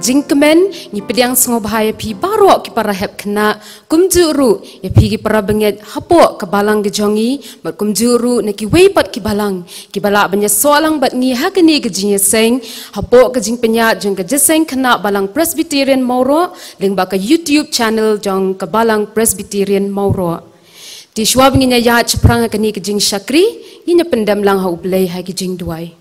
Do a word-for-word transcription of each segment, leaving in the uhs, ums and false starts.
Jingkmen, ngi pdiang sngewbha ïa phi baroh ki para hep khynnah, kumjuh ruh ïa phi ki para bangeit hapoh ka balang ka jong ngi, bad kumjuh ruh na kiwei pat ki balang kiba lah ban ïasoh lang bad ngi ha kane ka jingïaseng hapoh ka jingpynïaid jong ka Jingïaseng Khynnah Balang Presbyterian Mawroh lyngba ka YouTube channel jong ka Balang Presbyterian Mawroh. Te shuwa ba ngin ïaid shaphrang ha kane ka jingshakri, ngin ïa pyndem lang ha U Blei ha ki jingduwai.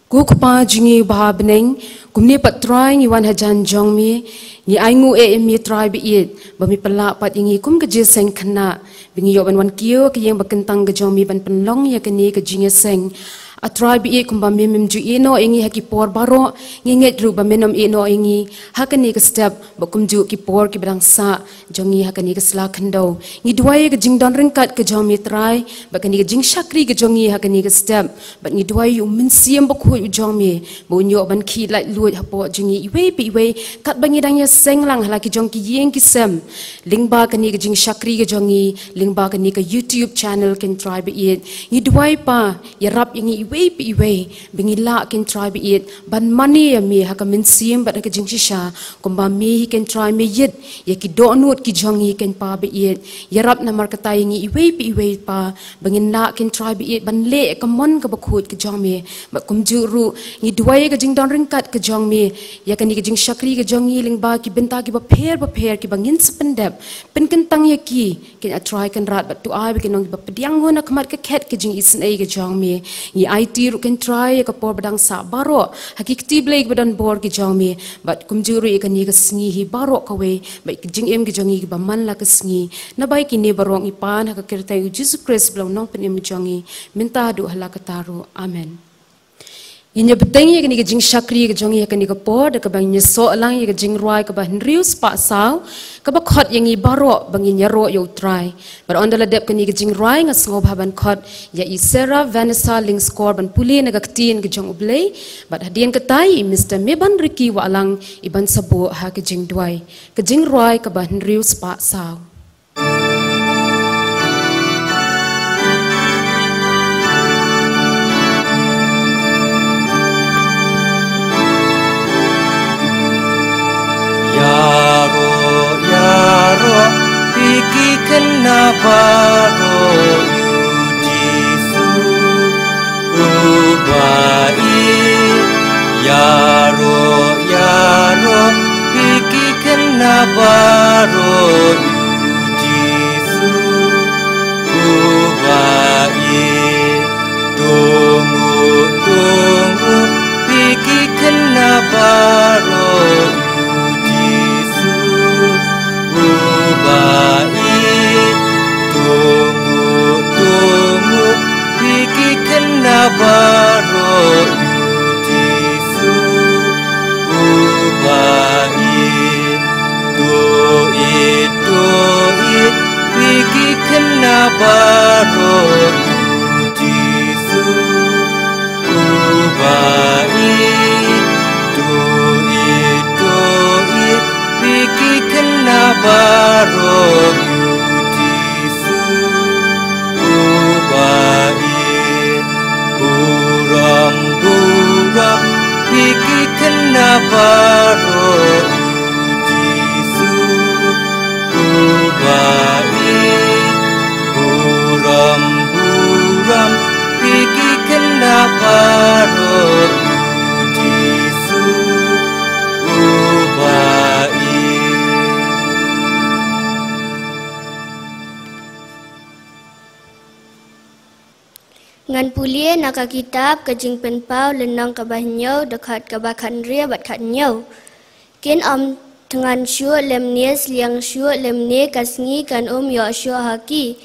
Ko Kpa jong ngi uba ha bneng, kumne pat Trai ngi wan hajan jong me, ngi ainguh eh ïa me Trai ba ïeit, ba me pynlah pat ïa ngi kum ka jingïaseng khynnah, ba ngi ïoh ban wan kiew ha ka ïing ba kyntang ka jong me ban pynlong ïa kane ka jingïaseng. A Trai ba ïeit, kumba me mem ju ïehnoh ïa ngi ha ki por baroh, ngi ngeit ruh ba men ym ïehnoh ïa ngi ha kane ka step, bad kumjuh ki por kiba dang sah jong ngi ha kane ka sla khyndew. Ngi duwai ïa ka jingdon ryngkat ka jong me Trai, bad kane ka jingshakri ka jong ngi ha kane ka step, bad ngi duwai ïa U Mynsiem Bakhuid u jong me, ba un ïoh ban khih laitluid hapoh jong ngi iwei pa iwei, katba ngi dang ïaseng lang ha la ki jong ki ïing ki sem, lyngba kane ka jingshakri ka jong ngi, lyngba kane ka YouTube channel, kynrad Trai ba ïeit. Ngi duwai Pa, ïarap ïa ngi iwei pa iwei, ba ngin lah kynrad Trai ba ïeit, ban mane ïa me ha ka mynsiem bad ha ka jingshisha, kumba me hi kynrad Trai me ïeit ïa ki dohnud ki jong ngi kynrad Pa ba ïeit. Ïarap namar kata ïa ngi iwei pa iwei Pa, ba ngin lah kynrad Trai ba ïeit ban leh ïa ka mon kaba khuid ka jong me. Bad kumjuh ruh, ngi duwai ïa ka jingdon ryngkat ka jong me ïa kane ka jingshakri ka jong ngi lyngba ki bynta kiba pher bapher kiba ngin sa pyndep, pynkyntang ïa ki, kynrad Trai kynrad, bad to ai ba kin long kiba pdiang hun ha khmat ka khet ka jingisynei ka jong me. Ngi aiti ruh kynrad Trai ïa ka por ba dang sah baroh ha ki kti Blei kiba don bor ki jong me, bad kumjuh ruh ïa kane ka sngi hi baroh kawei, bad ka jingim ka jong ngi kiba man la ka sngi. Naba ïa kine baroh ngi pan ha ka kyrteng U Jisu Khrist ba long Nongpynim jong ngi, mynta haduh hala kata ruh. Amen. Ngin ïa bteng ïa kane ka jingshakri ka jong ngi ha kane ka por da kaba ngin ïasoh lang ïa ka jingrwai kaba hynriew spah saw, kaba khot ïa ngi baroh ba ngin ïaroh ïa U Trai. Bad ynda la dep kane ka jingrwai, nga sngewbha ban khot ïa i Sarah Vanessa Lyngskor ban pule na ka Ktien ka jong U Blei, bad hadien kata i Mister Meban Ricky Wahlang i ban sa buh ha ka jingduwai. Ka jingrwai kaba hynriew spah saw. Ïaroh, ïaroh, phi ki khynnah baroh ïa U Jisu uba ïeit. Ïaroh, ïaroh, phi ki khynnah baroh ïa U Jisu uba ïeit. To nguh, to nguh, phi ki khynnah baroh ïa U Jisu uba ïeit. To nguh, to nguh, phi ki khynnah baroh ïa U Jisu uba ïeit. To ïeit, to ïeit, phi ki khynnah baroh ïa U Jisu uba ïeit. To ïeit, to ïeit, phi ki khynnah baroh ïa U Jisu uba ïeit. Burom, burom, phi ki khynnah baroh ïa U Jisu uba ïeit. Burom, burom, phi ki khynnah baroh ïa U Jisu uba ïeit. Ngan pule na ka kitab Ka Jingpynpaw lynnong kaba hynñiew, dkhot kaba khathynriew bad khathynñiew. Kin ym thngan shuh lymne sliang shuh lymne ka sngi kan ym ïoh shuh ha ki,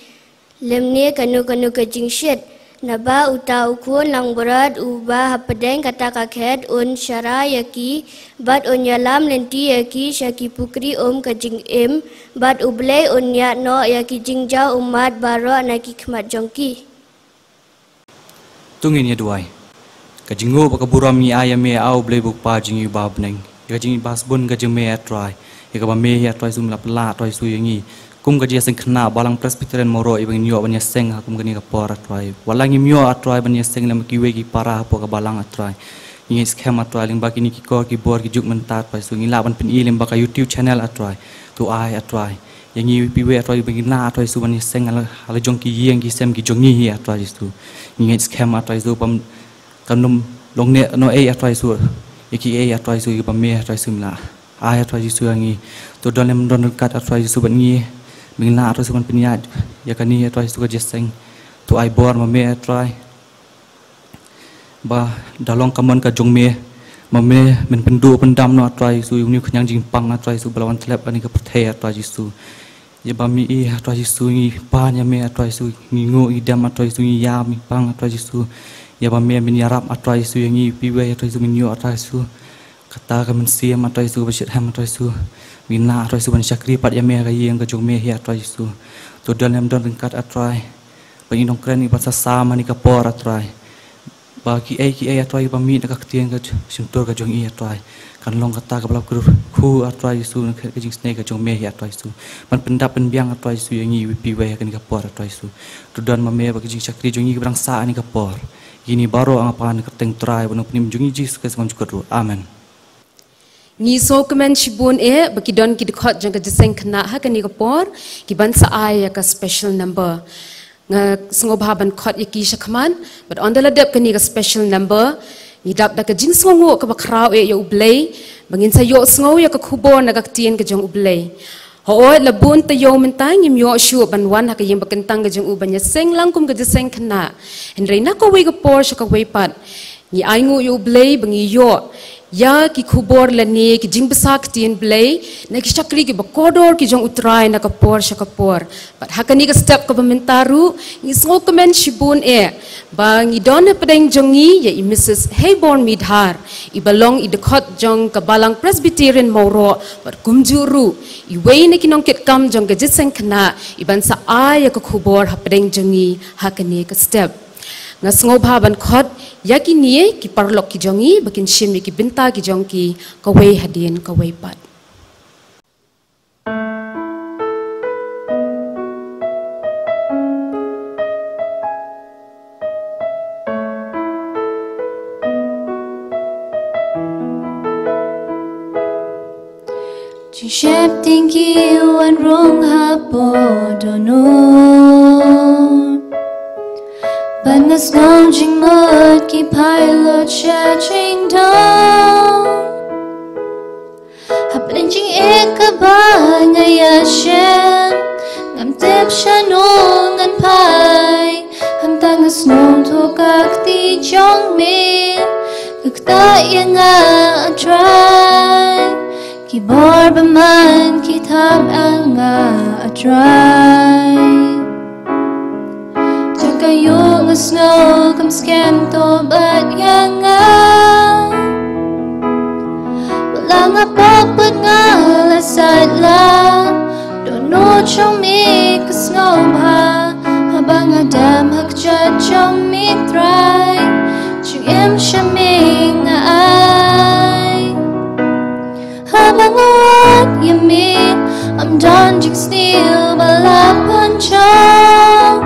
lymne kano kano ka jingshit. Naba uta u khun langbrot uba hapdeng kata ka khet un shara ïa ki, bad un ïalam lynti ïa ki sha ki pukri um ka jingim, bad U Blei un niad noh ïa ki jingjaw ummat baroh na ki khmat jong ki. To ngin ïa duwai. Ka jingnguh bad ka burom ngi ai ïa me, A U Blei U Kpa jong ngi uba ha bneng, ïa ka jingim ba sbun ka jong me, A Trai, ïa kaba me, A Trai Jisu, me la pynlah, A Trai Jisu, ïa ngi kum ka Jingïaseng Khynnah Balang Presbyterian Mawroh, ïa ba ngin ïoh ban ïaseng ha kum kane ka por, A Trai. Wat la ngim ïoh, A Trai, ban ïaseng lem bad kiwei ki para hapoh ka balang, A Trai, Ngi ngeit skhem, A Trai, lyngba kine ki kor ki bor ki juk mynta, A Trai Jisu, ngi lah ban pyni lyngba ka YouTube channel, A Trai. To ai, A Trai, ïa ngi ïa phi wei, A Trai, ba ngin lah, A Trai Jisu, ban ïaseng ha la, ha la jong ki ïing ki sem ki jong ngi hi, A Trai Jisu. Ngi ngeit skhem, A Trai Jisu, bym, kan ym long ne noh ei, A Trai Jisu, ïa kiei, A Trai Jisu, ïa ba me, A Trai Jisu, me lah ai, A Trai Jisu, ïa ngi. To don lem don ryngkat, A Trai Jisu, bad ngi, ba ngin lah, A Trai Jisu, ban pynïaid ïa kane, A Trai Jisu, ka jingïaseng. To ai bor ma me, A Trai, ba da long ka mon ka jong me, ma me men pynduh pyndam noh, A Trai Jisu, ïa une u khñiang jingpang, A Trai Jisu, ba la wan tlep ha kane ka pyrthei, A Trai Jisu. Ïa ba me, A Trai Jisu, ngi pan ïa me, A Trai Jisu, ngi nguh ngi dem, A Trai Jisu, ngi ïam ngi pang, A Trai Jisu. Ïa ba me men ïarap, A Trai Jisu, ïa ngi ïa phi wei, A Trai Jisu, men ïoh, A Trai Jisu, kata ka mynsiem, A Trai Jisu, kaba shitrhem, A Trai Jisu, men lah, A Trai Jisu, ban shakri pat ïa me ha ka ïing ka jong me hi, A Trai Jisu. To don lem don ryngkat, A Trai, ba ngin ym kren, ngi ban sa sam ha kane ka por, A Trai, ba kiei kiei, A Trai, ba mih na ka ktien ka shyntur ka jong ngi, A Trai, kan long kata kaba la kyrkhu, A Trai Jisu, na ka jingsnei ka jong me hi, A Trai Jisu, ban pyndap pynbiang, A Trai Jisu, ïa ngi ïa phi wei ha kane ka por, A Trai Jisu. To don ma me ba ka jingshakri jong ngi kaba dang sah ha kane ka por. Kine baroh nga pan ha ka kyrteng Trai bad Nongpynim jong ngi Jisu Khrist, ba ym jukut ruh. Amen. Ngi sngewkmen shibun eh ba ki don ki dkhot jong ka jingïaseng khynnah ha kane ka por, ki ban sa ai ïa ka special number. Nga sngewbha ban khot ïa ki shakhmat, bad ynda la dep kane ka special number, ngi dap da ka jingsngewnguh kaba khraw eh ïa U Blei, ba ngin sa ïohsngew ïa ka khubor na ka ktien ka jong U Blei. Hooid, la bun taïew mynta ngim ïoh shuh ban wan ha ka ïing bakyntang ka jong u ban ïaseng lang kum ka jingïaseng khynnah. Hynrei na kawei ka por sha kawei pat, ngi ainguh ïa U Blei ba ngi ïoh ïa ki khubor lane ki jingbsa ktien Blei na ki shakri kiba kordor ki jong U Trai na ka por sha ka por. Bad ha kane ka step kaba mynta ruh, ngi sngewkmen shibun eh ba ngi don hapdeng jong ngi ïa i Missus Hayborn Meidhar, iba long i dkhot jong ka Balang Presbyterian Mawroh, bad kumjuh ruh iwei na ki nongkitkam jong ka jingïaseng khynnah, i ban sa ai ïa ka khubor hapdeng jong ngi ha kane ka step. Nga sngewbha ban khot ïa kine ki paralok ki jong ngi ba kin shim ïa ki bynta ki jong ki kawei hadien kawei pat. Jingsheptieng ki wan rung hapoh dohnud, bad nga sngew jingmut ki phai lut sha jingdoh. Hapdeng jingeh kaba nga ïashem, ngam tip shano ngan phai. Hangta nga sngew thuh ka kti jong me, ka ktah ïa nga, A Trai. Ki bor bymman ki thap ïa nga, A Trai. Jaka ïoh nga sngew kam skhem to bad ïa nga. Wat la nga pop bad nga la sait la, dohnud jong me ka sngewbha. Haba nga dem ha kjat jong me Trai, jingim sha me nga ai. Haba nga wad ïa me, ym don jingsniew ba la pynjot.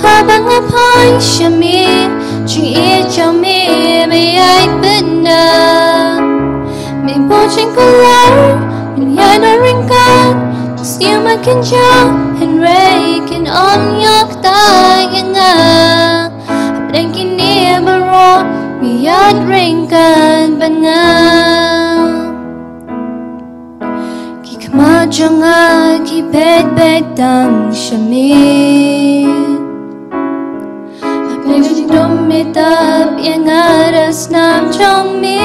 Haba nga phai sha me, jingïeit jong me, me ïai pyndap. Me buh jingkular, me ïai don ryngkat. Jingsniew ma kin jia, hynrei kin ym ïoh kata ïa nga. Hapdeng kine baroh, me ïaid ryngkat bad nga. Ki khmat jong nga ki peit peit tang sha me. Hapdeng jingdum me tap ïa nga da snam jong me.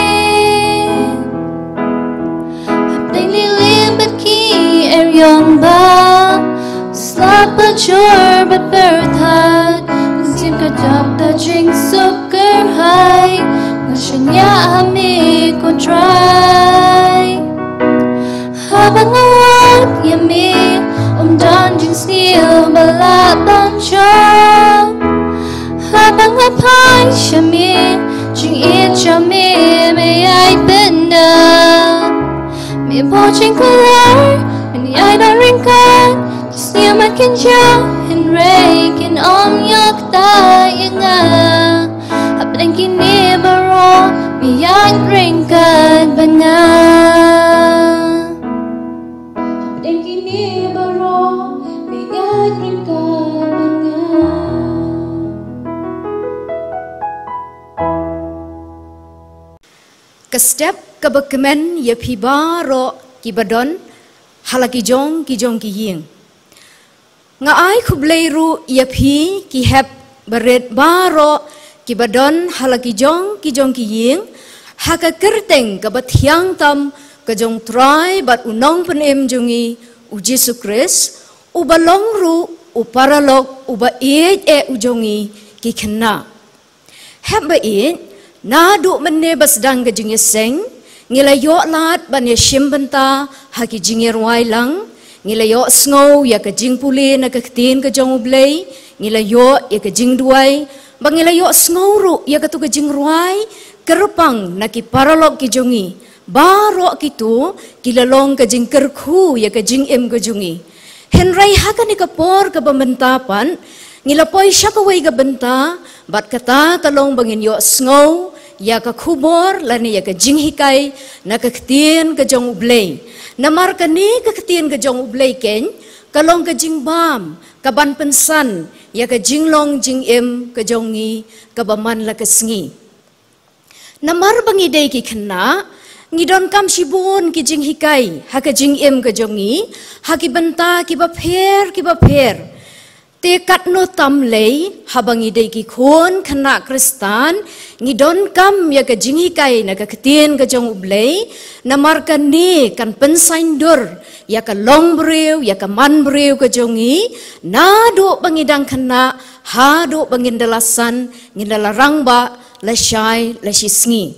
Hapdeng lili bad ki eriong ba slap bad jur bad pyrthat. Sien ka jop da jingsuk kyrhai, nga shaniah ha me ko Trai. Haba nga wad ïa me, ym don jingsniew ba la pynjot. Haba nga phai sha me, jingïeit jong me, me ïai pyndap. Me buh jingkular, me ïai don ryngkat. Jingsniew ma kin jia, hynrei kin ym ïoh kata ïa nga. Hapdeng kine baroh me ïaid ryngkat bad nga. Hapdeng kine baroh me ïaid ryngkat bad nga. Ka step kaba kmen ïa phi baroh kiba don ha la ki jong ki jong ki ïing. Nga ai khublei ruh ïa phi ki hep barit baroh kiba don ha la ki jong ki jong ki ïing, ha ka kyrteng kaba thiang tam ka jong Trai bad u Nongpynim jong ngi u Jisu Khrist, uba long ruh u paralok uba ïeit eh u jong ngi ki khynnah. Hep ba ïeit, naduh mynne ba sdang ka jingïaseng, ngi la ïoh lad ban ïashim bynta ha ki jingïarwai lang, ngi la ïohsngew ïa ka jingpule na ka ktien ka jong U Blei, ngi la ïoh ïa ka jingduwai, ba ngi la ïohsngew ruh ïa katu ka jingrwai kyrpang na ki paralok ki jong ngi. Baroh kito ki la long ka jingkyrkhu ïa ka jingim ka jong ngi. Hynrei ha kane ka por kaba mynta pat, ngi la poi sha kawei ka bynta, bad kata ka long ba ngin ïohsngew ïa ka khubor lane ïa ka jinghikai na ka ktien ka jong U Blei. Namar kane ka ktien ka jong U Blei keiñ ka long ka jingbam kaban pynsan ïa ka jinglong jingim ka jong ngi kaba man la ka sngi. Namar ba ngi dei ki khynnah, ngi donkam shibun ki jinghikai ha ka jingim ka jong ngi, ha ki bynta kiba pher kiba pher. Te katno tam lei, haba ngi dei ki khun khynnah Khristan, ngi donkam ïa ka jinghikai na ka ktien ka jong U Blei, namar kane kan pynsaiñdur ïa ka long briew, ïa ka man briew ka jong ngi, naduh ba ngi dang khynnah haduh ba ngin da la san, ngin da la rangbah lashai lashisngi.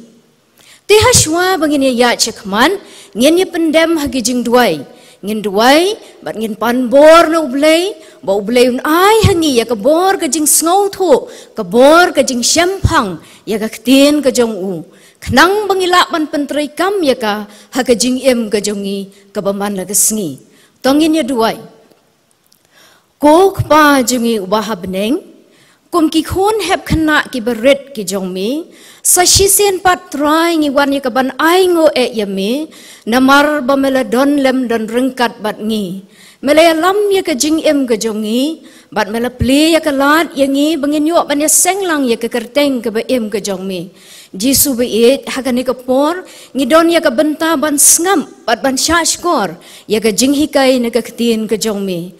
Te hashwa ba ngin ïa ïaid shakhmat, ngin ïa pyndem ha ki jingduwai. Ngin duwai bad ngin pan bor na U Blei, ba U Blei un ai ha ngi ïa ka bor ka jingsngewthuh, ka bor ka jingshemphang ïa ka ktien ka jong U, khnang ba ngi lah ban pyntreikam ïa ka ha ka jingim ka jong ngi kaba man la ka sngi. To ngin ïa duwai. Ko Kpa jong ngi uba ha bneng, kum ki khun hep khynnah kiba rit ki jong Me, sa shisien pat Trai ngi wan ïa kaban ainguh eh ïa Me, namar ba Me la don lem don ryngkat bad ngi. Me la ïalam ïa ka jingim ka jong ngi, bad Me la plie ïa ka lad ïa ngi ba ngin ïoh ban ïaseng lang ïa ka kyrteng kaba im ka jong Me. Jisu ba ïeit, ha kane ka por ngi don ïa ka bynta ban sngap bad ban shahshkor ïa ka jinghikai na ka ktien ka jong Me.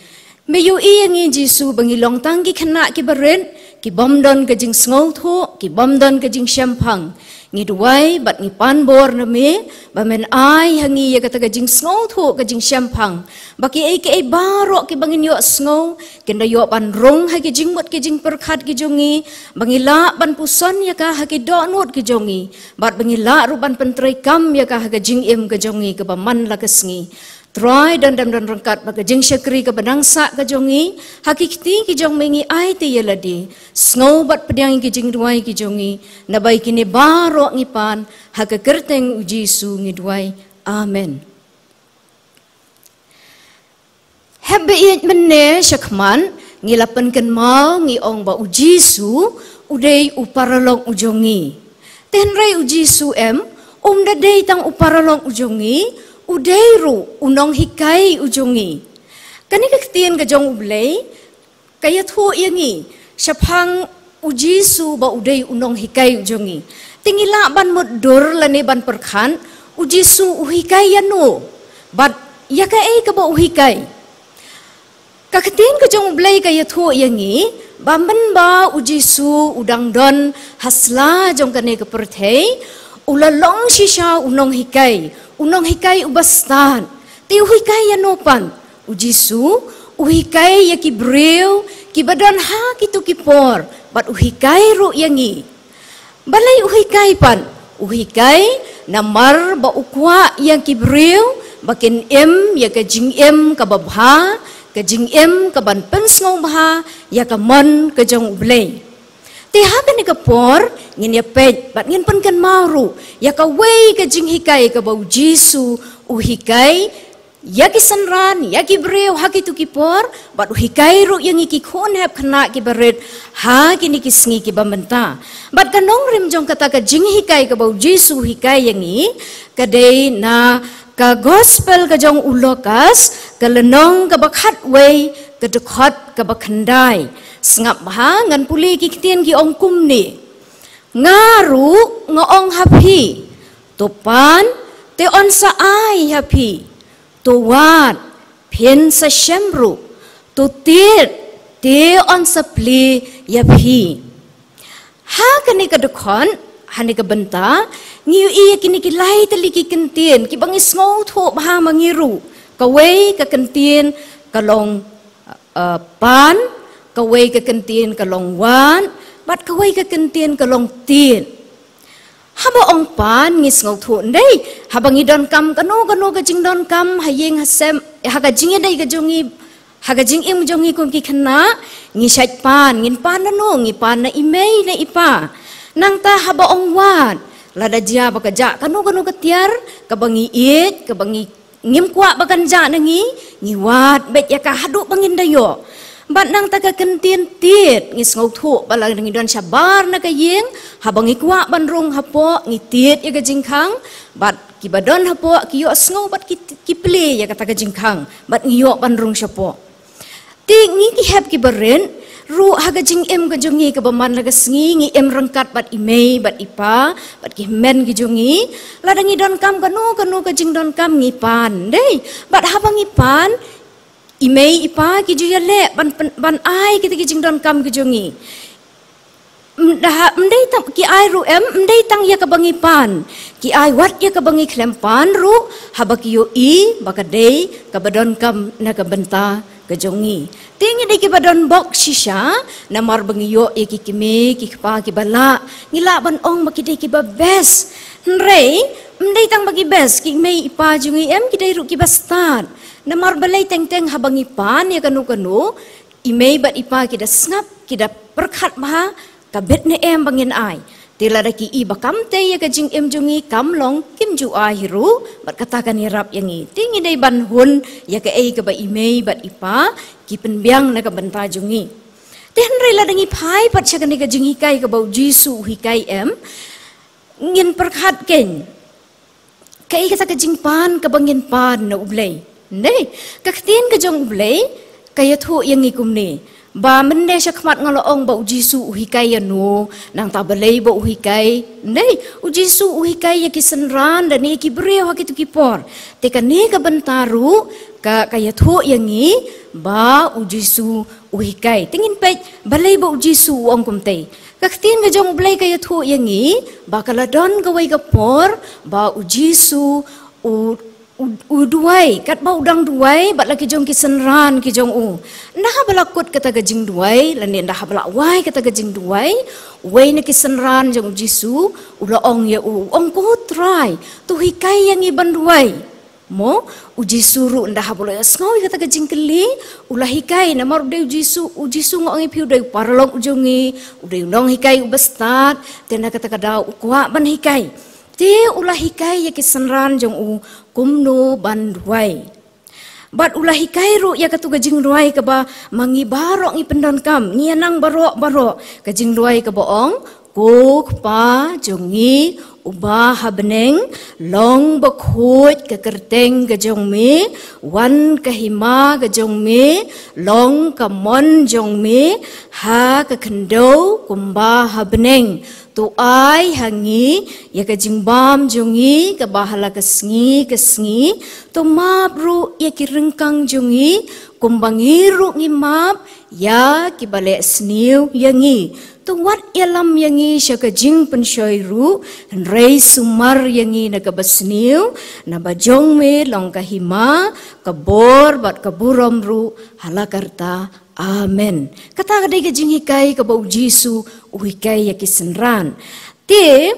Me ïohi ïa ngi Jisu ba ngi long tang ki khynnah kiba rit, ki bym don ka jingsngewthuh, ki bym don ka jingshemphang. Ngi duwai bad ngi pan bor na Me ba Men ai ha ngi ïa kata ka jingsngewthuh, ka jingshemphang, ba kiei kiei baroh kiba ngin ïohsngew kin da ïoh ban rung ha ki jingmut ki jingpyrkhat ki jong ngi, ba ngi lah ban puson ïa ka ha ki dohnud ki jong ngi, bad ba ngi lah ruh ban pyntreikam ïa ka ha ka jingim ka jong ngi kaba man la ka sngi. Trai, don dem don ryngkat bad ka jingshakri kaba dang sah ka jong ngi, ha ki kti ki jong Me ngi aiti ïa lade. Sngew bad pdiang ïa ki jingduwai ki jong ngi, naba ïa kine baroh ngi pan ha ka kyrteng U Jisu ngi duwai. Amen. Hep ba ïeit, mynne shakhmat ngi la pynkynmaw, ngi ong ba U Jisu u dei u paralok u jong ngi. Te hynrei U Jisu em, um da dei tang u paralok u jong ngi, u dei ruh u nonghikai u jong ngi. Kane ka ktien ka jong U Blei ka ïathuh ïa ngi shaphang U Jisu ba u dei u nonghikai u jong ngi. Te ngi lah ban mutdur lane ban pyrkhat, U Jisu u hikai ïano, bad ïa kaei kaba u hikai. Ka ktien ka jong U Blei ka ïathuh ïa ngi ba mynba U Jisu u dang don ha sla jong kane ka pyrthei, u la long shisha u nonghikai, u nonghikai uba stad. Te u hikai ïano pat? U Jisu u hikai ïa ki briew kiba don ha kito ki por, bad u hikai ruh ïa ngi. Balei u hikai pat? U hikai namar ba u kwah ïa ki briew ba kin im ïa ka jingim kaba bha, ka jingim kaban pynsngewbha ïa ka mon ka jong U Blei. Te ha kane ka por ngin ïa peit bad ngin pynkynmaw ruh ïa kawei ka jinghikai kaba U Jisu u hikai ïa ki synran, ïa ki briew ha kitu ki por, bad u hikai ruh ïa ngi ki khun hep khynnah kiba rit ha kine ki sngi kiba mynta. Bad ka nongrim jong kata ka jinghikai kaba u Jisu u hikai ïa ngi ka dei na ka gospel ka jong u Lukas, ka lynnong kaba khatwei, ka dkhot kaba khyndai. Sngap bha, ngan pule ki ktien, ki ong kumne: Nga ruh nga ong ha phi, to pan te yn sa ai ha phi, to wad phin sa shem ruh, to tied te yn sa plie ïa phi. Ha kane ka dkhot, ha kane ka bynta, ngi ïohi ïa kine ki lai tylli ki kyntien kiba ngi sngewthuh bha ma ngi ruh. Kawei ka kyntien ka long, uh, pan, kawei ka kyntien ka long wad, bad kawei ka kyntien ka long tied. Haba ong pan ngi sngewthuh, ym dei, haba ngi donkam kano kano ka jingdonkam ha ïing ha sem, ha ka jingïadei ka jong ngi, ha ka jingim jong ngi kum ki khynnah, ngi shait pan, ngin pan na no, ngi pan na i mei na i pa. Nangta haba ong wad, lada jia ba ka jah kano kano ka tiar kaba ngi ïeit, kaba ngi, ngim kwah ba kan jah na ngi, ngi wad beit ïa ka haduh ba ngin da ïoh. Bad nangta ka kyntien tied, ngi sngewthuh ba lada ngi don shabar na ka ïing, haba ngi kwah ban rung hapoh, ngi tied ïa ka jingkhang, bad kiba don hapoh ki ïohsngew bad ki, ki plie ïa kata ka jingkhang, bad ngi ïoh ban rung shapoh. Te ngi ki hep kiba rit ruh, ha ka jingim ka jong ngi kaba man la ka sngi, ngi im ryngkat bad i mei bad i pa bad ki hynmen ki jong ngi. Lada ngi donkam kano kano ka jingdonkam, ngi pan, ym dei. Bad haba ngi pan, i mei i pa ki ju ïaleh ban pyn-, ban ai kita ki jingdonkam ki jong ngi. Ym da, ym dei tang ki ai ruh em, ym dei tang ïa kaba ngi pan, ki ai wat ïa kaba ngi khlem pan ruh, haba ki ïohi ba ka dei kaba donkam na ka bynta ka jong ngi. Te ngi dei kiba don bok shisha, namar ba ngi ïoh ïa ki kmie ki kpa kiba lah, ngi lah ban ong ba ki dei kiba best. Hynrei ym dei tang ba ki best, ki mei i pa jong ngi em, ki dei ruh kiba stad. Namar balei? Teng teng haba ngi pan ïa kano kano, i mei bad i pa ki da sngap, ki da pyrkhat bha, ka bit ne em ba ngin ai. Te lada ki i ba kam tei ïa ka jingim jong ngi, kam long, kim ju ai hi ruh, bad kata kan ïarap ïa ngi. Te ngi dei ban hun ïa kaei kaba i mei bad i pa ki pynbiang na ka bynta jong ngi. Te hynrei lada ngi phai pat sha kane ka jinghikai kaba u Jisu u hikai em, ngin pyrkhat kein, kaei kata ka jingpan kaba ngin pan na U Blei? Ym dei, ka ktien ka jong U Blei ka ïathuh ïa ngi kumne, ba mynne sha khmat nga la ong ba u Jisu u hikai ïa no, nangta balei ba u hikai. Ym dei, u Jisu u hikai ïa ki synran lane ïa ki briew ha kitu ki por. Te kane ka bynta ruh ka, ka ïathuh ïa ngi ba u Jisu u hikai. Te ngin peit balei ba u Jisu u ong kumtei. Ka ktien ka jong U Blei ka ïathuh ïa ngi ba ka la don kawei ka por ba u Jisu u, u, u duwai, katba u dang duwai bad la ki jong ki synran ki jong u. Ynda haba la kut kata ka jingduwai, lane ynda haba la wai kata ka jingduwai, uwei na ki synran jong u Jisu u la ong ïa u, u ong, "Ko Trai, to hikai ïa ngi ban duwai." Mo, u Jisu ruh ynda haba u la ïohsngew ïa kata ka jingkylli, u la hikai, namar u dei u Jisu, u Jisu nga ong ïa phi u dei u paralok u jong ngi, u dei u nonghikai uba stad, te na kata ka daw u kwah ban hikai. Te u la hikai ïa ki synran jong u kumno ban duwai. Bad u la hikai ruh ïa katu ka jingduwai kaba ma ngi baroh ngi pyndonkam, ngi ïa nang baroh baroh, ka jingduwai kaba ong, "Ko Kpa jong ngi uba ha bneng, long bakhuid ka kyrteng ka jong me, wan ka hima ka jong me, long ka mon jong me ha ka khyndew kumba ha bneng. To ai ha ngi ïa ka jingbam jong ngi kaba ha la ka sngi ka sngi, to map ruh ïa ki ryngkang jong ngi, kumba ngi ruh ngi map ïa kiba leh sniew ïa ngi. To wat ïalam ïa ngi sha ka jingpynshoi ruh, hynrei sumar ïa ngi na kaba sniew, naba jong me long ka hima, ka bor bad ka burom ruh ha la karta. Amen." Kata ka dei ka jinghikai kaba u Jisu u hikai ïa ki synran. Te,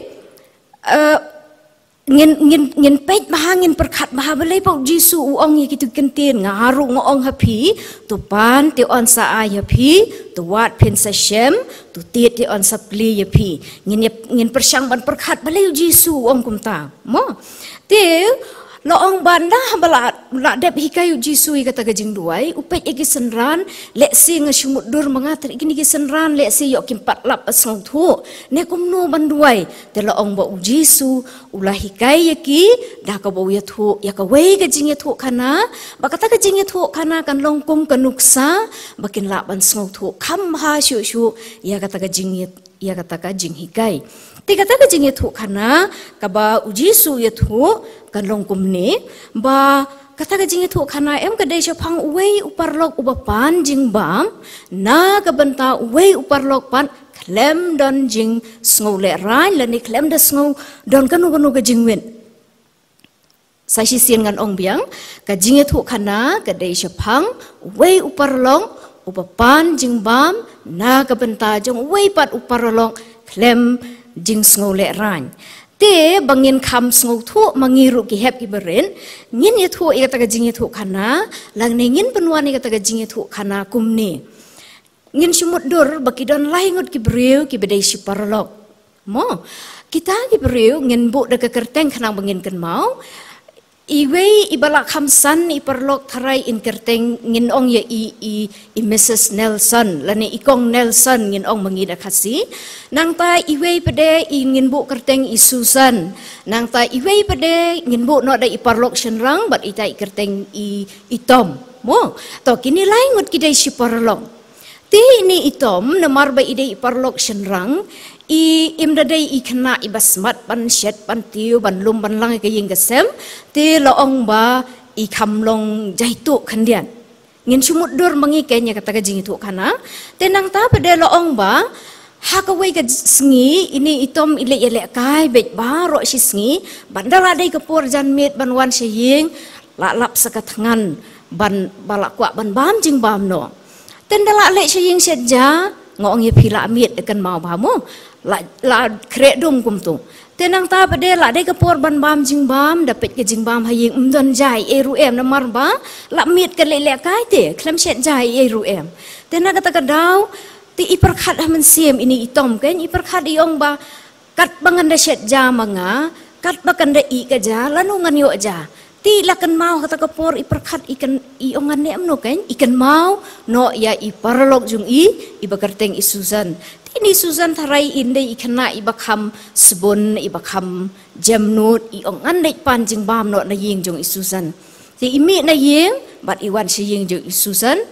eh, ngin, ngin, ngin peit bha, ngin pyrkhat bha balei ba u Jisu u ong ïa kitu ki kyntien, "Nga ruh nga ong ha phi, to pan te yn sa ai ha phi, to wad phin sa shem, to tied te yn sa plie ïa phi." Ngin ïa, ngin pyrshang ban pyrkhat balei u Jisu u ong kumta. Mo? Te, La ong ba ynda ba la, la dep hikai u Jisu ïa kata ka jingduwai, u peit ïa ki synran, lehse nga shu mutdur ma nga, te kine ki synran lehse ïoh kim pat lap ban sngewthuh, ne kumno ban duwai. Te la ong ba u Jisu u la hikai ïa ki da kaba u ïathuh ïa kawei ka jingïathuhkhana, ba kata ka jingïathuhkhana kan long kum ka nuksa ba kin lah ban sngewthuh kham bha shuh shuh ïa kata ka jingïathuh ïa kata ka jinghikai. Te kata ka jingïathuhkhana kaba u Jisu u ïathuh kan long kumne, ba kata ka jingïathuhkhana em ka dei shaphang uwei u paralok uba pan jingbam na ka bynta uwei u paralok pat khlem don jingsngewlehraiñ lane khlem da sngew don kano kano ka jingwit. Sa shisien ngan ong biang, ka jingïathuhkhana ka dei shaphang uwei u paralok uba pan jingbam na ka bynta jong uwei pat u paralok khlem jingsngewlehraiñ. Te ba ngin kham sngewthuh ma ngi ruh ki hep ki barit, ngin ïathuh ïa kata ka jingïathuhkhana, lane ngin pynwan ïa kata ka jingïathuhkhana kumne. Ngin shu mutdur ba ki don lai ngut ki briew kiba dei shi paralok. Mo, kita ki briew ngin buh da ka kyrteng khnang ba ngin kynmaw. Iwei iba la kham san i paralok, tharai in kyrteng ngin ong ïa i, i, i Mrs Nelson, lane i Kong Nelson ngin ong ma ngi da Khasi. Nangta iwei pat de i ngin buh kyrteng i Susan. Nangta iwei pat de ngin buh noh da i paralok shynrang bad ita i kyrteng i, i Tom. Mo, to kine lai ngut ki dei shi paralok. Te ine i Tom, namar ba i dei i paralok shynrang, i im da dei i khynnah iba smat ban shet, ban tiew, ban lum, ban lang ïa ka ïing ka sem, te la ong ba i kham long jaituh khyndiat. Ngin shu mutdur ma ngi kein ïa kata ka jingïathuhkhana. Te nangta pat de la ong ba ha kawei ka sngi, ine i Tom i leit ïalehkai beit baroh shi sngi, bad ynda la dei ka por janmiet ban wan sha ïing, la lap sa ka thngan ban, ba la kwah ban bam jingbam noh. Te ynda la leit sha ïing shet ja, nga ong ïa phi la miet, kynmaw bha mo. La, la khreh dum kumto. Te nangta pat de la dei ka por ban bam jingbam, da peit ka jingbam ha ïing ym don ja ei ei ruh em, namar ba la miet ka leit lehkai te khlem shet ja ei ei ruh em. Te na kata ka daw, te i pyrkhat ha mynsiem ine i Tom kein, i pyrkhat i ong ba, katba ngan da shet ja ma nga, katba kan da ih ka ja, lano ngan ïoh ja. Te i la kynmaw ha kata ka por, i pyrkhat, i kyn, i ong ngan leh kumno kein, i kynmaw noh ïa i paralok jong i, iba kyrteng i Susan. Te ine i Susan tharai in dei i khynnah iba kham sbun, iba kham jemnud, i ong ngan leit pan jingbam noh na ïing jong i Susan. Te i mih na ïing bad i wan sha ïing jong i Susan,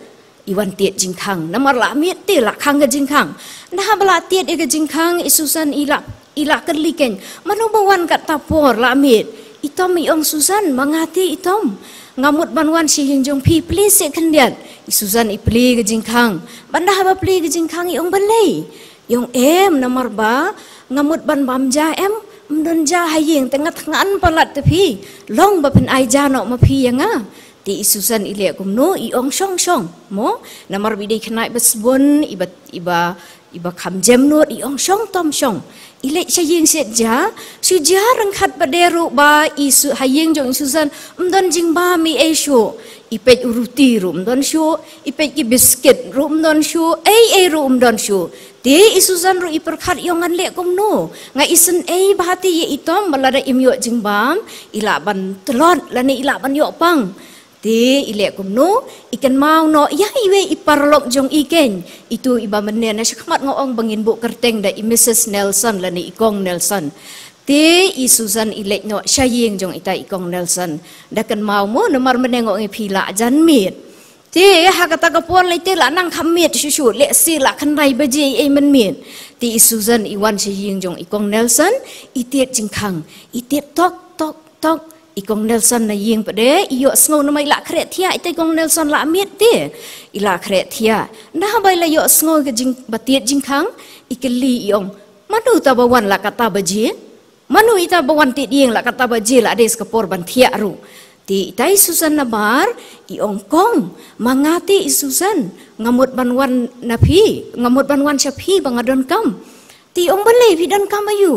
i wan tied jingkhang. Namar la miet te la khang ka jingkhang. Ynda haba la tied ïa ka jingkhang, i Susan i la, i la kylli kein, mano ba wan katta por la miet? I Tom i ong, Susan, ma nga te i Tom. Nga mut ban wan sha ïing jong phi, plie seh khyndiat. I Susan i plie ka jingkhang. Bad ynda haba plie ka jingkhang i ong, balei? I ong, em, namar ba nga mut ban bam ja em, ym don ja ha ïing, te nga thngan palat te phi. Long ba phin ai ja noh ma phi ïa nga. Te i Susan i leh kumno, i ong shong shong, mo? Namar ba i dei khynnah iba sbun, iba, iba, iba kham jemnud, i ong shong Tom shong. I leit sha ïing shet ja, shu ja ryngkat pat de ruh ba i Su, ha ïing jong i Susan ym don jingbam ei ei shuh. I peit u ruti ruh ym don shuh, i peit ki biskit ruh ym don shuh, ei ei ruh ym don shuh. Te i Susan ruh i pyrkhat, i ong ngan leh kumno? Nga isynei bha te ïa i Tom ba lada im ïoh jingbam, i lah ban tlot lane i lah ban ïoh pang. Te i leh kumno? I kynmaw noh ïa iwei i paralok jong i kein. Itu iba mynne na shakhmat nga ong ba ngin buh kyrteng da i Mrs Nelson lane i Kong Nelson. Te i Susan i leit noh sha ïing jong ita i Kong Nelson. Da kynmaw mo, namar mynne nga ong ïa phi la janmiet. Te ha kata ka por lei te la nang kham miet shuh shuh, lehse la khyndai baje ei mynmiet. Te i Susan i wan sha ïing jong i Kong Nelson, i tied jingkhang, i tied tok tok tok. I Kong Nelson na ïing pat de i ïohsngew, namar i la khreh thiah, ita i Kong Nelson la miet te. I la khreh thiah. Ynda haba i la ïohsngew ka jing, ba tied jingkhang, i kylli, i ong, mano ita ba wan la katta baje? Mano ita ba wan tied ïing la katta baje, la dei sa ka por ban thiah ruh? Te ita i Susan nabar i ong, Kong, ma nga te i Susan, nga mut ban wan na phi, nga mut ban wan sha phi ba nga donkam. Te i ong, balei, phi donkam aïu?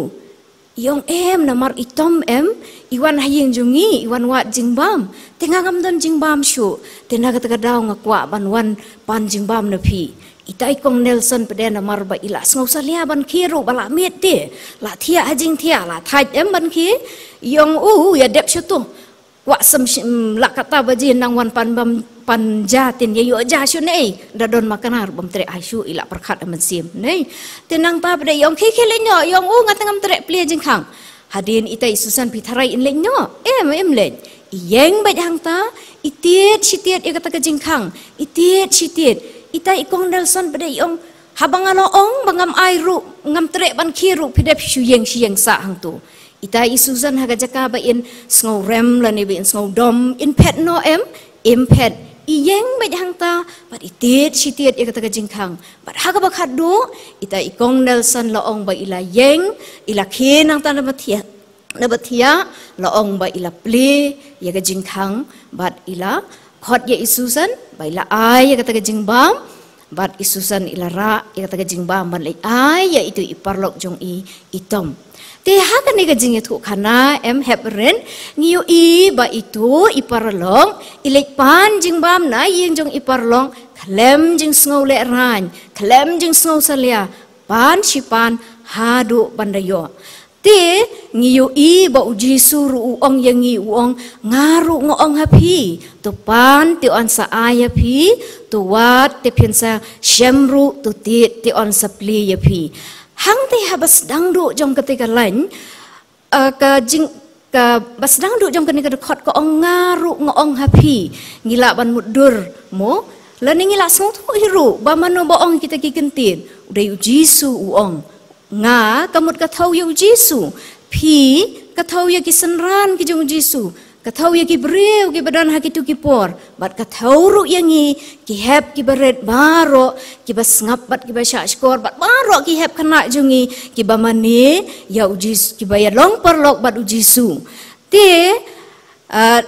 I ong, em, namar i Tom em, i wan ha ïing jong ngi, i wan wad jingbam. Te nga ngam don jingbam shuh. Te na kata ka daw nga kwah ban wan pan jingbam na phi. Ita i Kong Nelson pat de namar ba i la sngew salia ban khie ruh ba la miet te. La thiah ha jingthiah, la thait em ban khie. I ong, u, ïa dep sha tu. kwah sem shim lah kata baje nang wan pan bam pan ja tin ïa ïoh ja shu nei. Da don ma knar bam treh ai shu i lah pyrkhat ha mynsiem nei. Te nangta pat de i ong khie khie leit noh, i ong u nga te ngam treh plie jingkhang. Hadien ita i Susan phi tharai in leit noh? Em, em leit. I ïeng beit hangta, i tied shi tied ïa kata ka jingkhang, i tied shi tied. Ita i kong Nelson pat de i ong, haba nga la ong ba ngam ai ruh, ngam treh ban khie ruh, phi dep shu ïeng shi ïeng sah hangto. Ita i Susan ha ka jaka ba in sngew rem lane ba in sngew dom, in phet noh em? Im phet. I ïeng beit hangta bad i tied shi tied ïa kata ka jingkhang. Bad ha kaba khatduh, ita i kong Nelson la ong ba i la ïeng, i la khie nangta na ba thiah, na ba thiah, la ong ba i la plie ïa ka jingkhang bad i la khot ïa i Susan ba i la ai ïa kata ka jingbam. Bad i Susan i la rah ïa kata ka jingbam ban leit ai ïa itu i paralok jong i, i Tom. Te ha kane ka jingïathuhkhana em hep ren, ngi ïohi ba itu i paralok i leit pan jingbam na ïing jong i paralok khlem jingsngew lehraiñ, khlem jingsngew salia, pan shi pan haduh ban da ïoh. Te ngi ïohi ba u Jisu ruh u ong ïa ngi, u ong, nga ruh nga ong ha phi, to pan te yn sa ai ïa phi, to wad te phin sa shem ruh, to tied te yn sa plie ïa phi. Hangta haba sdang duh jong kata ka lain, eh, ka jing, kaba sdang duh jong kane ka dkhot ka ong nga ruh nga ong ha phi, ngi lah ban mutdur mo, lane ngi lah sngewthuh hi ruh ba mano ba ong kita ki kyntien. U dei u Jisu u ong. Nga ka mut ka thew ïa u Jisu. Phi ka thew ïa ki synran ki jong u Jisu. Ka thew ïa ki briew kiba don ha kitu ki por. Bad ka thew ruh ïa ngi ki hep kiba rit baroh, kiba sngap bad kiba shahshkor bad baroh ki hep khynnah jong ngi kiba mane ïa u Jisu, kiba ïalong paralok bad u Jisu. Te, ah,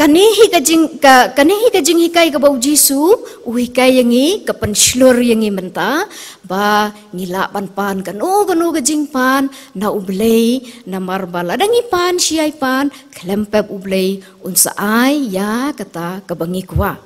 kane hi ka jing, ka, kane hi ka jinghikai kaba u Jisu u hikai ïa ngi, ka pynshlur ïa ngi mynta ba ngi lah ban pan kano kano ka jingpan na u Blei, namar ba lada ngi pan shi ai pan, khlem pep u Blei un sa ai ïa kata kaba ngi kwah.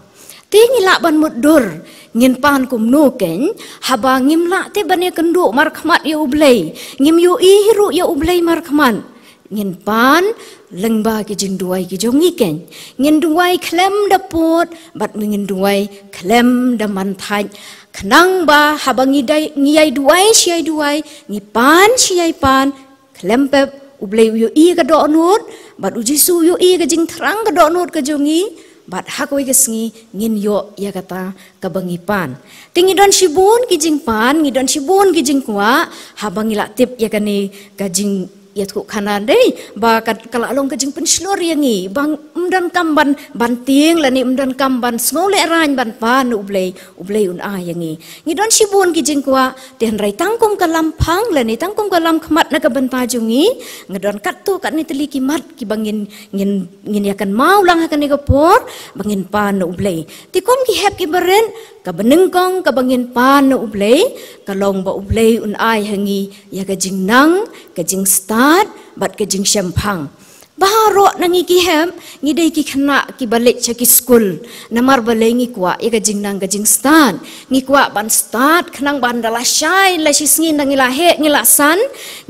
Te ngi lah ban mutdur, ngin pan kumno kein, haba ngim lah te ban ïakynduh markhmat ïa u Blei, ngim ïohi hi ruh ïa u Blei markhmat. Ngin pan lyngba ki jingduwai ki jong ngi kein. Ngin duwai khlem da pud, bad ngin duwai khlem da man thait. Khnang ba haba ngi dei, ngi ïai duwai shi ïai duwai, ngi pan shi ïai pan, khlem pep u Blei u ïohi ka dohnud, bad u Jisu u ïohi ka jingthrang ka dohnud ka jong ngi, bad ha kawei ka sngi ngin ïoh ïa kata kaba ngi pan. Te ngi don shibun ki jingpan, ngi don shibun ki jingkwah, haba ngi lah tip ïa kane ka jingïathuhkhana dei ba ka, ka lah long ka jingpynshlur ïa ngi ba ym donkam ban, ban tieng lane ym donkam ban sngew lehraiñ ban pan na u Blei, u Blei un ai ïa ngi. Ngi don shibun ki jingkwah, te hynrei tang kum ka lamphang lane tang kum ka lamkhmat na ka bynta jong ngi, nga don katto katne tylli ki mat kiba ngin, ngin, ngin ïakynmaw lang ha kane ka por ba ngin pan na u Blei. Te kum ki hep kiba rit, kaba nyngkong kaba ngin pan na u Blei ka long ba u Blei un ai ha ngi ïa ka jingnang, ka jingstad bad ka jingshemphang. Baroh na ngi ki hep ngi dei ki khynnah kiba leit sha ki skul. Namar balei? Ngi kwah ïa ka jingnang ka jingstad. Ngi kwah ban stad khnang ban da lashai lashisngi, nda ngi la heh ngi la san,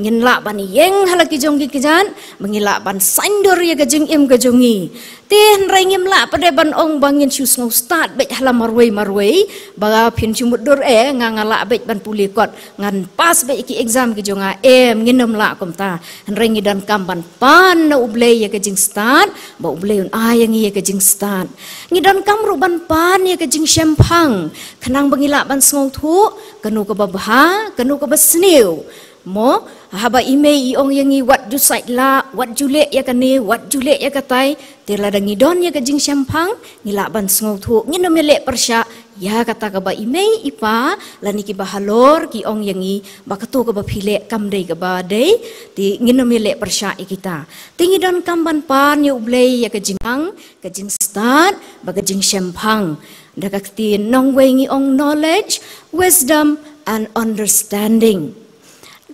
ngin lah ban ïeng ha la ki jong ki kjat ba ngi lah ban saiñdur ïa ka jingim ka jong ngi. Te hynrei ngim lah pat de ban ong ba ngin shu sngew stad beit ha la marwei marwei, ba phin shu mutdur, eh, nga, nga lah beit ban pule kot, ngan pass beit ki exam ki jong nga. Em, ngin ym lah kumta. Hynrei ngi donkam ban pan na u Blei ïa ka jingstad ba u Blei un ai ïa ngi ïa ka jingstad. Ngi donkam ruh ban pan ïa ka jingshemphang khnang ba ngi lah ban sngewthuh kano kaba bha, kano kaba sniew. Mo, haba i mei i ong ïa ngi wat ju sait lah, wat ju leh ïa kane, wat ju leh ïa katai, te lada ngi don ïa ka jingshemphang, ngi lah ban sngewthuh, ngin ym ïaleh pyrshah ïa kata kaba i mei i pa lane kiba halor ki ong ïa ngi ba kato kaba phi leh kam dei kaba dei, te ngin ym ïaleh pyrshah ïa kita. Te ngi donkam ban pan ïa u Blei ïa ka jingnang, ka jingstad bad ka jingshemphang. Da ka ktien nongwei ngi ong knowledge, wisdom and understanding.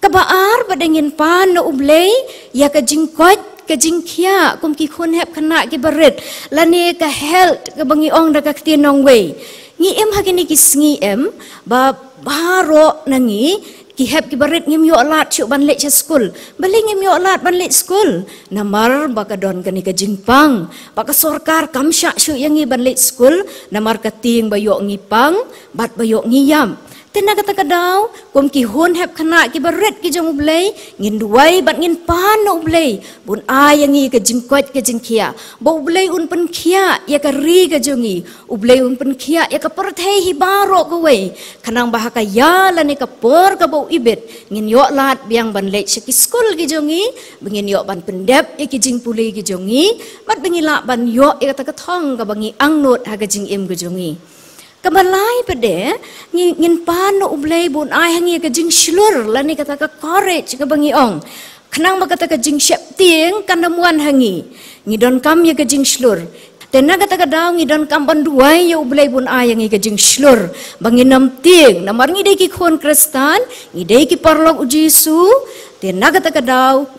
Kaba ar pat de ngin pan na u Blei ïa ka jingkoit ka jingkhiah kum ki khun hep khynnah kiba rit, lane ka health kaba ngi ong da ka ktien nongwei. Ngi im ha kine ki sngi em ba baroh na ngi Ki hep ki barit ngim ïoh lad shuh ban leit sha skul. Balei ngim ïoh lad ban leit skul? Namar ba ka don kane ka jingpang ba ka sorkar kam shah shuh ïa ngi ban leit skul, namar ka tieng ba ïoh ngi pang bad ba ïoh ngi ïap. Te na kata ka daw, kum ki khun hep khynnah ki barit ki jong U Blei, ngin duwai bad ngin pan na U Blei bun ai ïa ngi ka jingkoit ka jingkhiah, ba U Blei un pynkhiah ïa ka ri ka jong ngi, U Blei un pynkhiah ïa ka pyrthei hi baroh kawei, khnang ba ha ka ïa lane ka por kaba u ibit, ngin ïoh lad biang ban leit sha ki skul ki jong ngi, ba ngin ïoh ban pyndep ïa ki jingpule ki jong ngi, bad ba ngi lah ban ïoh ïa kata ka thong kaba ngi angnud ha ka jingim ka jong ngi. Kaba lai pat de, ngi, ngin pan na U Blei bun ai ha ngi ka jingshlur lane kata ka courage kaba ngi ong, khnang ba kata ka jingsheptieng kan ym wan ha ngi. Ngi donkam ïa ka jingshlur. Te na kata ka daw ngi donkam ban duwai ïa U Blei bun ai ha ngi ka jingshlur ba ngin ym tieng, namar ngi dei ki khun Khristan, ngi dei ki paralok U Jisu. Te na kata ka daw,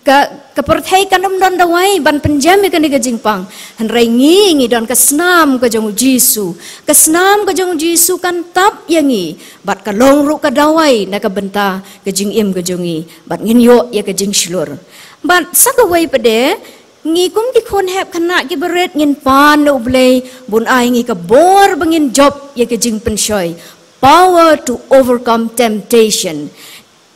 ka, ka pyrthei kan ym don dawai ban pynjem ïa kane ka jingpang. Hynrei ngi, ngi don ka snam ka jong U Jisu. Ka snam ka jong U Jisu kan tap ïa ngi bad ka long ruh ka dawai na ka bynta ka jingim ka jong ngi, bad ngin ïoh ïa ka jingshlur. Bad sa kawei pat de, ngi kum ki khun hep khynnah ki barit ngin pan na U Blei bun ai ngi ka bor ba ngin jop ïa ka jingpynshoi. Power to overcome temptation.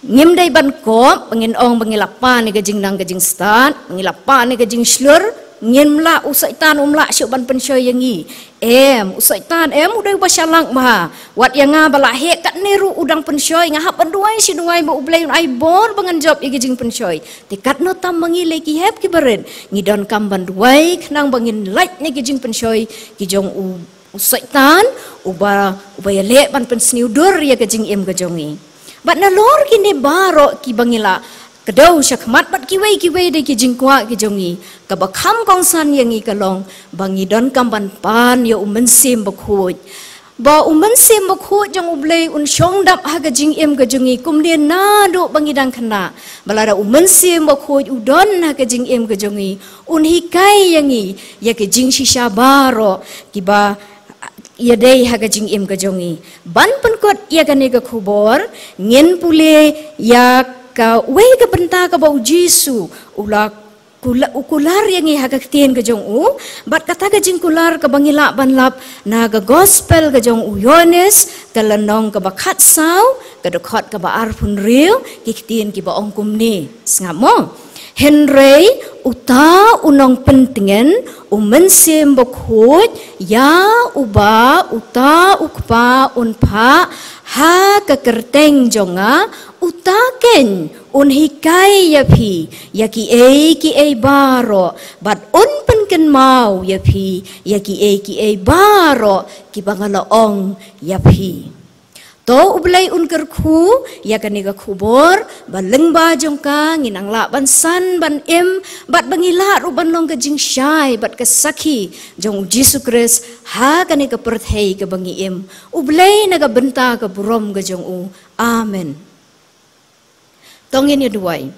Ngim dei ban kop ba ngin ong ba ngi la pan ïa ka jingnang ka jingstad, ba ngi la pan ïa ka jingshlur, ngim lah, u Soitan um lah shuh ban pynshoi ïa ngi. Em, u Soitan em, u dei uba shalak bha. Wat ïa nga ba la heh katne ruh u dang pynshoi, nga hap ban duwai shi duwai ba U Blei un ai bor ba ngan jop ïa ka jingpynshoi. Te katno tam ma ngi lei ki hep ki barit, ngi donkam ban duwai khnang ba ngin lait na ki jingpynshoi ki jong u, u Soitan, uba, uba ïaleh ban pynsniew dur ïa ka jingim ka jong ngi. Bad nalor kine baroh kiba ngi la kdew shakhmat bad kiwei kiwei de ki jingkwah ki jong ngi, kaba kham kongsan ïa ngi ka long ba ngi donkam ban pan ïa U Mynsiem Bakhuid. Ba U Mynsiem Bakhuid jong U Blei un shong dap ha ka jingim ka jong ngi kumne naduh ba ngi dang khynnah. Ba lada U Mynsiem Bakhuid u don ha ka jingim ka jong ngi, un hikai ïa ngi ïa ka jingshisha baroh kiba ïadei ha ka jingim ka jong ngi. Ban pynkut ïa kane ka khubor, ngin pule ïa kawei ka bynta kaba U Jisu u la kula-, u kular ïa ngi ha ka ktien ka jong u, bad kata ka jingkular kaba ngi lah ban lap na ka Gospel ka jong u Ïoannis, ka lynnong kaba khatsaw, ka dkhot kaba arphew hynriew, ki ktien kiba ong kumne. Sngap mo. Hynrei uta u nongpyntngen, U Mynsiem Bakhuid, ïa uba uta U Kpa un phah ha ka kyrteng jong nga, uta keiñ un hikai ïa phi ïa kiei kiei baroh, bad un pynkynmaw ïa phi ïa kiei kiei baroh kiba nga la ong ïa phi. To U Blei un kyrkhu ïa kane ka khubor ba lyngba jong ka ngin nang lah ban san ban im, bad ba ngi lah ruh ban long ka jingshai bad ka sakhi jong U Jisu Khrist ha kane ka pyrthei kaba ngi im. U Blei na ka bynta ka burom ka jong u. Amen. To ngin ïa duwai.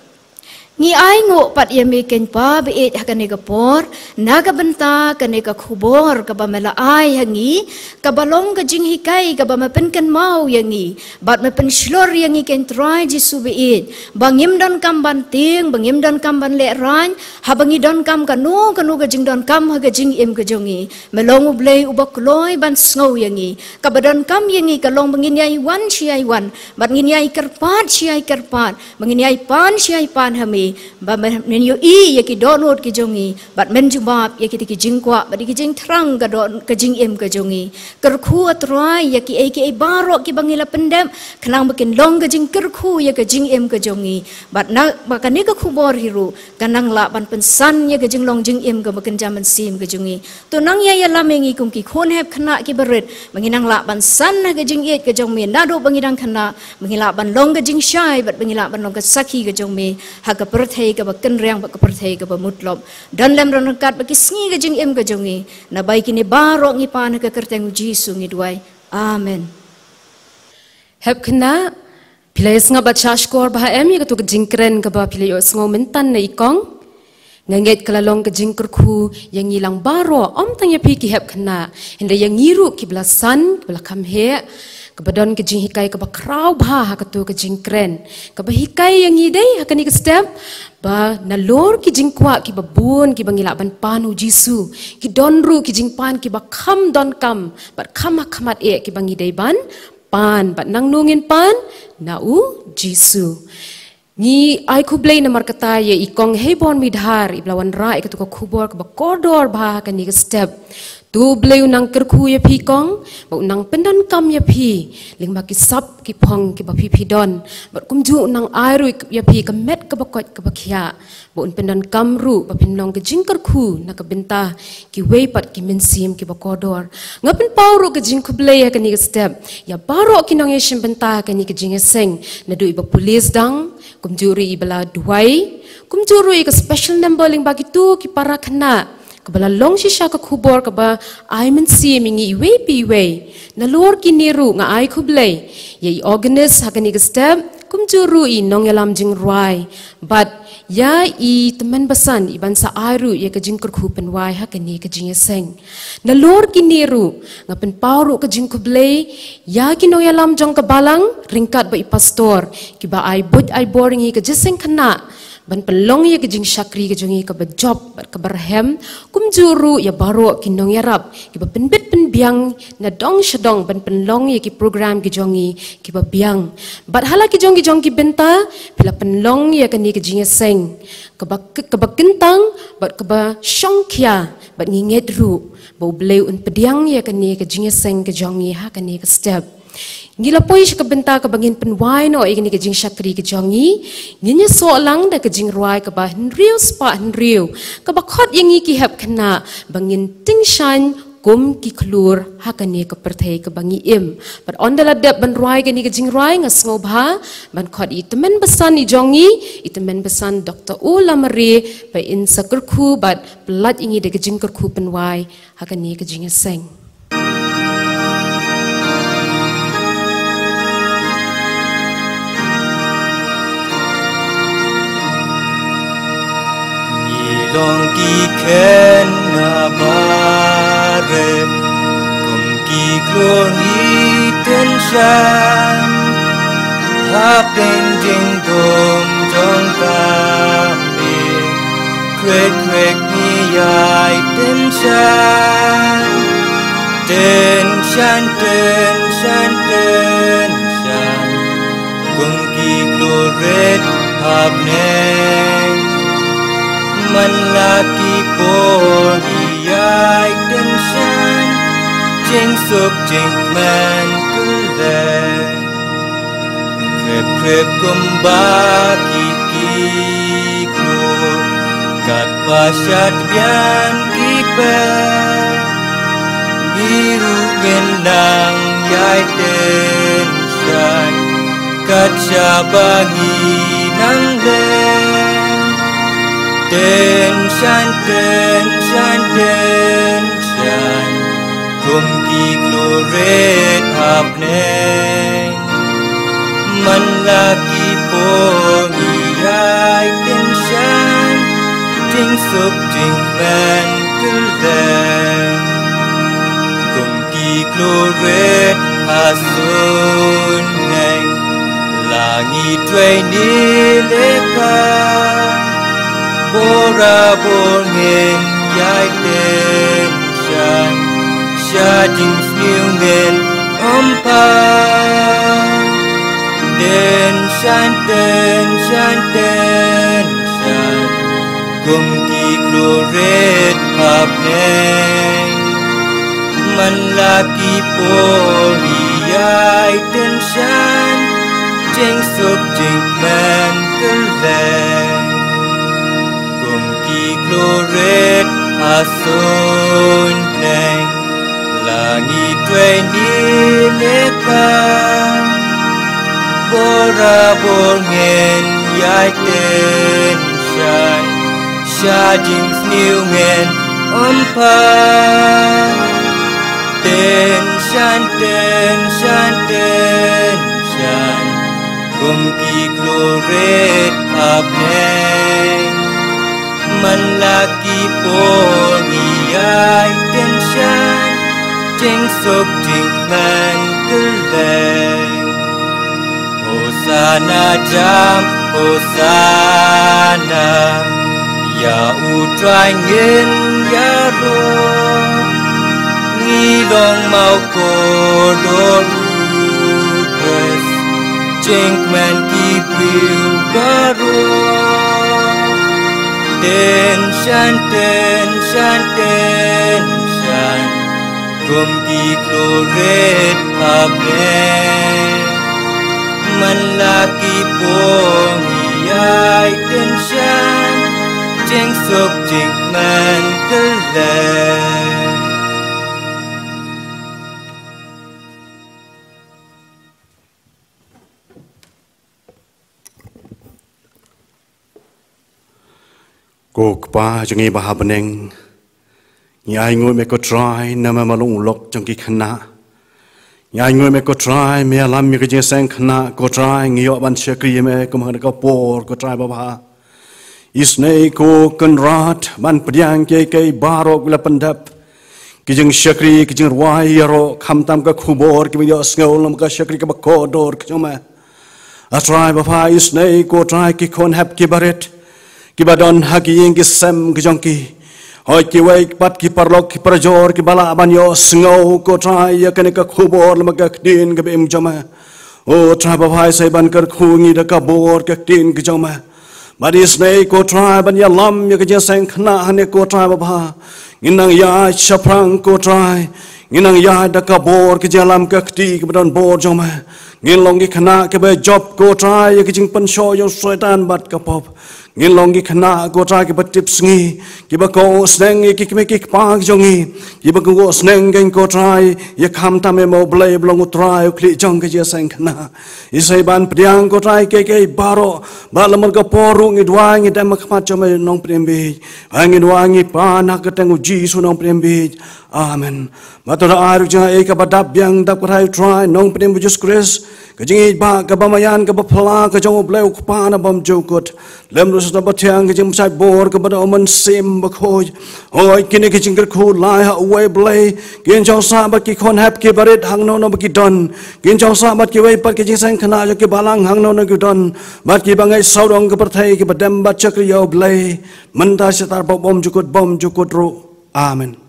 Ngi ainguh pat ïa me keiñ Pa ba ïeit ha kane ka por, na ka bynta kane ka khubor kaba me la ai ha ngi, kaba long ka jinghikai kaba me pynkynmaw ïa ngi, bad me pynshlur ïa ngi keiñ Trai Jisu ba ïeit, ba ngim donkam ban tieng, ba ngim donkam ban lehraiñ, haba ngi donkam kano kano ka jingdonkam ha ka jingim ka jong ngi. Me long U Blei uba kloi ban sngew ïa ngi. Kaba donkam ïa ngi ka long ba ngin ïai wan shi ïai wan, bad ngin ïai kyrpad shi ïai kyrpad, ba ngin ïai pan shi ïai pan ha me, ba men, men ïohi ïa ki dohnud ki jong ngi, bad men jubab ïa kita ki jingkwah bad ïa ki jingthrang ka doh, ka jingim ka jong ngi. Kyrkhu A Trai ïa kiei kiei baroh kiba ngi la pyndep, khnang ba kin long ka jingkyrkhu ïa ka jingim ka jong ngi. Bad na, ba kane ka khubor hi ruh kan nang lah ban pynsan ïa ka jinglong jingim kaba kynja mynsiem ka jong ngi. To nang ïa ïalam ïa ngi kum ki khun hep khynnah kiba rit, ba ngin nang lah ban san ha ka jingïeit ka jong me naduh ba ngi dang khynnah, ba ngin lah ban long ka jingshai bad ba ngin lah ban long ka sakhi ka jong me ha ka pyrthei kaba kynriang bad ka pyrthei kaba mutlop. Don lem don ryngkat bad ki sngi ka jingim ka jong ngi. Naba ïa kine baroh ngi pan ha ka kyrteng U Jisu ngi duwai. Amen. Hep khynnah, phi la ïa sngap bad shahshkor bha em ïa kato ka jingkren kaba phi la ïohsngew mynta na i kong? Nga ngeit ka la long ka jingkyrkhu ïa ngi lang baroh, ym tang ïa phi ki hep khynnah, hynrei ïa ngi ruh kiba la san, kiba la kham heh. kaba don ka jinghikai kaba khraw bha ha kato ka jingkren, kaba hikai ïa ngi dei ha kane ka step ba nalor ki jingkwah kiba bun kiba ngi lah ban pan u Jisu, ki don ruh ki jingpan kiba kham donkam bad kham ha khmat eh kiba ngi dei ban pan, bad nangno ngin pan? Na u Jisu. Ngi ai khublei namar kata ïa i Kong Heibon Midhar, iba la wanrah ïa kato ka khubor kaba kordor bha ha kane ka step. To U Blei un nang kyrkhu ïa phi Kong, bad un nang pyndonkam ïa phi lyngba ki sap ki phong kiba phi phi don, bad kumjuh un nang ai ruh ïa phi ka met kaba koit kaba khiah, bad un pyndonkam ruh ba phin long ka jingkyrkhu na ka bynta kiwei pat ki mynsiem kiba kordor. Nga pynpaw ruh ka jingkhublei ha kane ka step ïa baroh ki nongïashim bynta ha kane ka jingïaseng, naduh iba pule sdang, kumjuh ruh iba la duwai, kumjuh ruh ïa ka special number lyngba kito ki para khynnah kaba la long shisha ka khubor kaba ai mynsiem ïa ngi iwei pa iwei. Nalor kine ruh nga ai khublei ïa i organist ha kane ka step, kumjuh ruh i nongïalam jingrwai, bad ïa i tymmen basan iban sa ai ruh ïa ka jingkyrkhu pynwai ha kane ka jingïaseng. Nalor kine ruh nga pynpaw ruh ka jingkhublei ïa ki nongïalam jong ka balang ryngkat bad i pastor, kiba ai buit ai bor ïa ngi ka jingïaseng khynnah ban pynlong ïa ka jingshakri ka jong ngi kaba jop bad kaba rhem, kumjuh ruh ïa baroh ki nongïarap kiba pynbit pynbiang na dong sha dong ban pynlong ïa ki program ki jong ngi kiba biang. Bad ha la ki jong ki jong ki bynta phi la pynlong ïa kane ka jingïaseng kaba, kaba kyntang bad kaba shongkhia, bad ngi ngeit ruh ba U Blei un pdiang ïa kane ka jingïaseng ka jong ngi ha kane ka step. Ngi la poi sha ka bynta kaba ngin pynwai noh ïa kane ka jingshakri ka jong ngi. Ngin ïasoh lang da ka jingrwai kaba hynriew spah hynriew, kaba khot ïa ngi ki hep khynnah ba ngin tyngshaiñ kum ki khlur ha kane ka pyrthei kaba ngi im. Bad ynda la dep ban rwai kane ka jingrwai, nga sngewbha ban khot i tymmen basan i jong ngi, i tymmen basan Doktor O Lamare, ba in sa kyrkhu bad pyllait ïa ngi da ka jingkyrkhu pynwai ha kane ka jingïaseng. Ngi long ki khynnah barit, kum ki khlur ngi tyngshaiñ, hapdeng jingdum jong ka me, khrek khrek ngi ïai tyngshaiñ. Tyngshaiñ, tyngshaiñ, tyngshaiñ, kum ki khlur rit hapdeng. Man la ki por ngi ïai tyngshaiñ, jingsuk jingkmen kylleng. Khrip khrip kumba ki, ki khlur, katba shad biang ki pher, ngi ruh ngin nang ïai tyngshaiñ, kat shaba ngi nang leh. Tyngshaiñ, tyngshaiñ, tyngshaiñ, kum ki khlur rit hapdeng. Man la ki por ngi ïai tyngshaiñ, jingsuk jingkmen kylleng. Kum ki khlur rit ha suiñ bneng, la ngi trei ne leh ka, barabor ngin ïai tyngshaiñ, sha jingsniew ngin ym phai. Tyngshaiñ, tyngshaiñ, tyngshaiñ, kum ki khlur rit hapdeng. Man la ki por ngi ïai tyngshaiñ, jingsuk jingkmen kylleng. Kum ki khlur rit ha suiñ bneng, la ngi trei ne leh ka, barabor ngin ïai tyngshaiñ, sha jingsniew ngin ym phai. Tyngshaiñ, tyngshaiñ, tyngshaiñ, kum ki khlur rit hapdeng. Man la ki por ngi ïai tyngshaiñ, jingsuk jingkmen kylleng. Hosanna, jam Hosanna, ïa U Trai ngin ïaroh. Ngi long mawkordor U Khrist, jingkmen ki briew baroh. Tynshan, tynshan, tynshan, kum ki khlurit ha bneng. Man la ki pong ïai tynshan, jingsuk jingkmen kylleng. Ko Kpa jong ngi ba ha bneng, ngi ainguh ïa me ko Trai, namar me long u lok jong ki khynnah. Ngi ainguh ïa me ko Trai, me ïalam ïa ka jingïaseng khynnah ko Trai, ngi ïoh ban shakri ïa me kumba ka por ko Trai babha. Isynei ko Kynrad ban pdiang kiei kiei baroh kiba la pyndep. Ki jingshakri, ki jingrwai ïaroh, khamtam ka khubor kiba ïohsngew, lem ka shakri kaba kordor ka jong me. A Trai babha, isynei ko Trai ki khun hep kiba rit, kiba don ha ki ïing ki sem ki jong ki. Hooid kiwei pat ki paralok ki parajor kiba lah ban ïohsngew ko Trai ïa kane ka khubor lem ka ktien kaba im jong me. O Trai babha, isynei ban kyrkhu ngi da ka bor ka ktien ka jong me. Bad isynei ko Trai ban ïalam ïa ka jingïaseng khynnah hangne ko Trai babha. Ngin nang ïaid shaphrang ko Trai. Ngin nang ïaid da ka bor ka jingïalam ka kti kaba don bor jong me. Ngin long ki khynnah kiba jop ko Trai ïa ka jingpynshoh jong Soitan bad ka pop. Ngin long ki khynnah ko Trai kiba tipsngi, kiba kohnguh sneng ïa ki kmie ki kpa ki jong ngi, kiba kohnguh sneng kein ko Trai ïa khamtam ïa me U Blei ba long U Trai U Khlieh jong ka jingïaseng khynnah. Isynei ban pdiang ko Trai kiei kiei baroh, bad lem ka por ruh ngi duwai ngi dem ha khmat jong me Nongpynim bieit. Ngi duwai ngi pan ha ka kyrteng U Jisu Nongpynim bieit. Amen. Bad to da ai ruh jingaiei kaba dap biang dap kyrhai U Trai Nongpynim U Jisu Khrist, ka jingïeit ba kaba maïan kaba phylla ka jong U Blei U Kpa na bymjukut, lem ruh Soitan bathiang ka jingpynshait bor kaba da U Mynsiem Bakhuid. Hooid kine ki jingkyrkhu lai ha uwei U Blei, kin shong sah bad ki khun hep kiba rit hangno hangno ba ki don. Kin shong sah bad kiwei pat ki jingïaseng khynnah jong ki balang hangno hangno ki don. Bad kiba ngeit sawdong ka pyrthei kiba dem bad shakri ïa U Blei mynta, shatar bad bymjukut bymjukut ruh. Amen.